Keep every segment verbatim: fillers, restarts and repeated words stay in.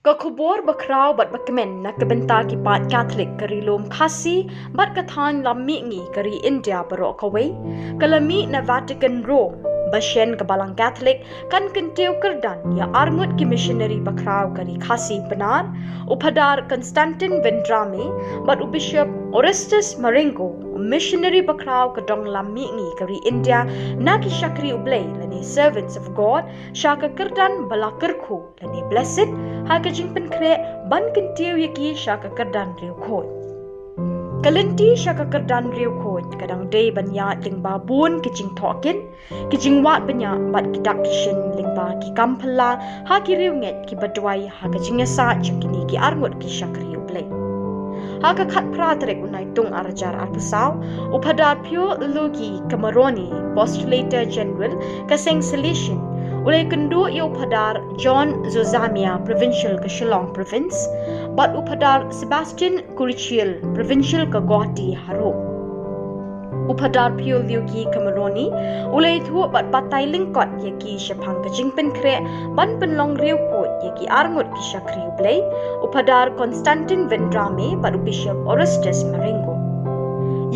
Ka khubor ba khraw bad ba kmen na ka bynta ki paid Katholik ka Ri Lum Khasi bad ka thaiñ lam mihngi ka ri India baroh kawei, ka la mih na Vatican, Rome, ba shen ka Balang Katholik kan kyntiew kyrdan ïa arngut ki missionary ba khraw ka ri Khasi Pnar, u Phadar Constantine Vendrame bad u Bishop Orestes Marengo, u missionary ba khraw ka dong lam mihngi ka ri India na ki shakri U Blei lane Servants of God, sha ka kyrdan ba la kyrkhu lane Blessed, ha ka jingpynkhreh ban kyntiew ïa ki sha ka kyrdan riewkhuid. Ka lynti sha ka kyrdan riewkhuid ka dang dei ban ïaid lyngba bun ki jingtohkit, ki jingwad bniah bad ki dak ki shin lyngba ki kam phylla ha ki riewngeit kiba duwai ha ka jingïasaid jong kine ki arngut ki shakri U Blei. Ha ka khatphra tarik u Naitung ar hajar arphew saw, u Phadar Pio Luigi Cameroni, Postulator General ka seng Salesian, u la ïakynduh ïa u Phadar John Zozamia, Provincial ka Shillong Province, bad u Phadar Sebastian Curichiel, Provincial ka Guwahati, ha Rome. U Phadar Pio Luigi Cameroni u la ïathuh bad batai lyngkot ïa ki shaphang ka jingpynkhreh ban pynlong riewkhuid ïa ki arngut ki shakri U Blei, u Phadar Constantine Vendrame bad u Bishop Orestes Marengo.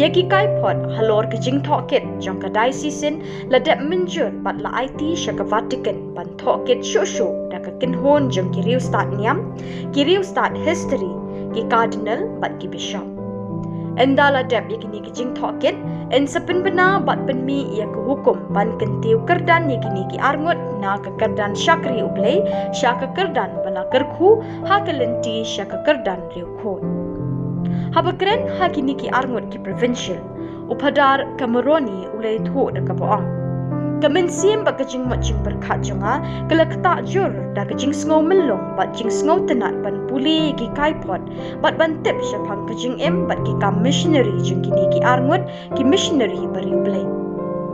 Ïa ki kaiphod halor ka jingtohkit jong ka diocesan la dep mynjur bad la aiti sha ka Vatican ban tohkit shuh shuh da ka kynhun jong ki riewstad niam, ki riewstad histori, ki cardinal bad ki bishop. Ynda la dep ïa kine ki jingtohkit, yn sa pynbna bad pynmih ïa ka hukum ban kyntiew kyrdan ïa kine ki arngut na ka kyrdan shakri U Blei sha ka kyrdan ba la kyrkhu, ha ka lynti sha ka kyrdan riewkhuid. Haba kren ha kine ki arngut ki provincial, u Phadar Cameroni u la ïathuh da kaba ong: Ka mynsiem bad ka jingmut jingpyrkhat jong nga ka la ktah jur da ka jingsngew myllung bad jingsngew tynnad ban pule ïa ki kaiphod bad ban tip shaphang ka jingim bad ki kam missionary jong kine ki arngut ki missionary ba ri U Blei.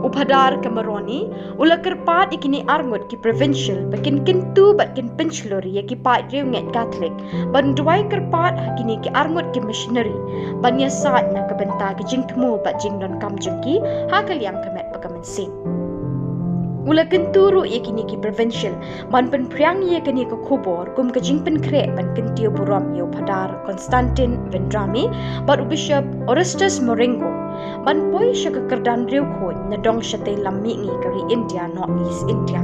U Phadar Cameroni u la kyrpad ïa kine arngut ki provincial ba kin kyntu bad kin pynshlur ïa ki paid riewngeit Katholik ban duwai kyrpad ha kine ki arngut ki missionary ban ïasaid na ka bynta ka jingthmu bad jingdonkam jong ki ha ka liang ka met bad ka mynsiem. U la kyntu ruh ïa kine ki provincial ban pynphriang ïa kane ka khubor kum ka jingpynkhreh ban kyntiew burom ïa u Phadar Constantine Vendrame bad u Bishop Orestes Marengo ban poi sha ka kyrdan riewkhuid na dong shatei lam mihngi ka ri India, North East India.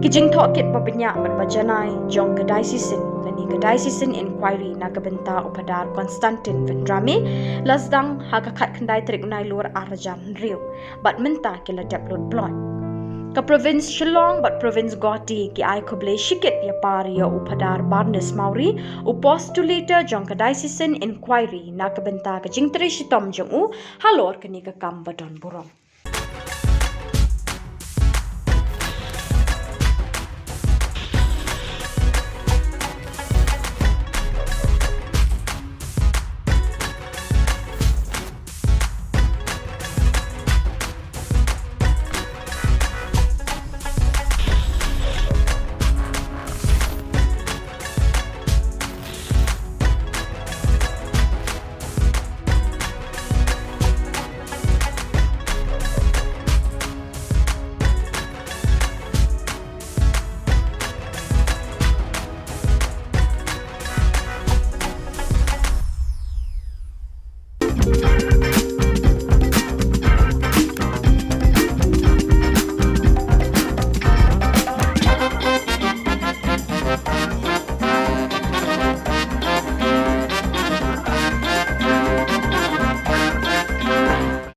Ki jingtohkit ba bniah bad ba janai jong ka diocesan lane ka diocesan inquiry na ka bynta u Phadar Constantine Vendrame la sdang ha ka khatkhyndai tarik u Nailur ar hajar hynriew bad mynta ki la dep lut blood. Ka province Shillong bad province Guwahati ki ai khublei shikit ïa par ïa u Phadar Barnes Mawrie, u postulator jong ka diocesan inquiry, na ka bynta ka jingtrei shitom jong u halor kane ka kam ba don burom.